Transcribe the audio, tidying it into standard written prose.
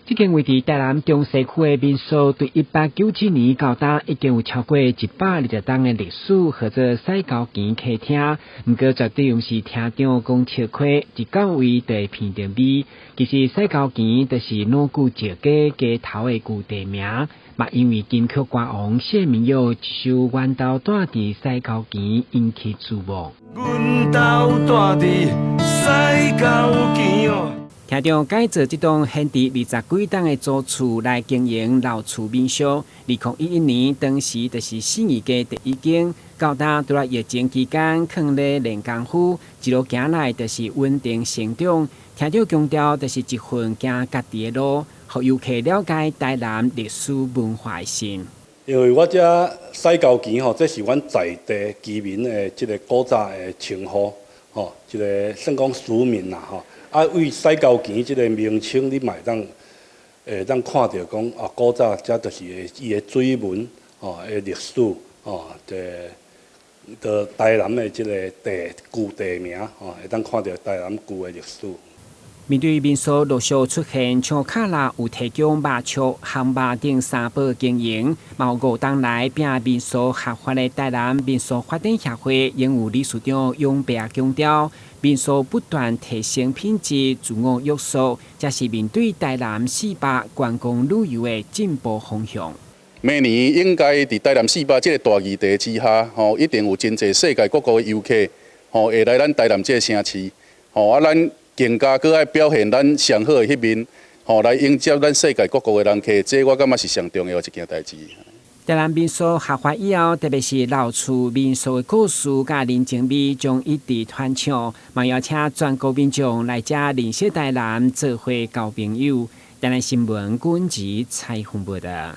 這間位佇台南中西區的民宿，對1897年到今已經有超過120冬的歷史，號做西溝墘客廳。毋過絕對毋是廳長講笑話，一到位就會鼻著味。其實西溝墘就是老舊石街街頭的舊地名，嘛因為金曲歌王謝明佑一首《阮兜蹛佇西溝墘》引起注目。阮兜蹛佇西溝墘哦。廳長改造這棟閒置20幾冬的祖厝來經營老厝民宿。2011年，當時就是信義街第一間。到今除了疫情期間囥咧練功夫，一路行來就是穩定成長。廳長強調，就是一份行家己的路，予遊客了解台南歷史文化的心。因為我這西溝墘吼，這是阮在地居民的這个古早的稱呼，吼，這个算講俗名啦，吼。啊，為西溝墘這个名稱，你嘛會當看著講，啊，古早這就是伊的水文，吼，的歷史，吼，這個台南的這个地舊地名，吼，會當看著台南舊的歷史。面對民宿陸續出現，像卡拉有提供肉蕎、烘肉等三寶經營，嘛有5冬來拼民宿合法的台南民宿發展協會，榮譽理事長楊伯強調，民宿不斷提升品質、自我約束，這是面對台南四百觀光旅遊的進步方向。明年應該佇台南四百這個大議題之下，吼，一定有真濟世界各國的遊客，吼，會來咱台南這个城市，吼，啊，咱更加閣愛表現咱上好的彼面，吼，來迎接咱世界各國的人客，這我感覺是上重要的一件代誌。台南民宿合法以後，特別是老厝民宿的故事佮人情味，將一直傳唱，嘛邀請全國民眾來遮認識台南，做伙交朋友。台南新聞君子采訪報導。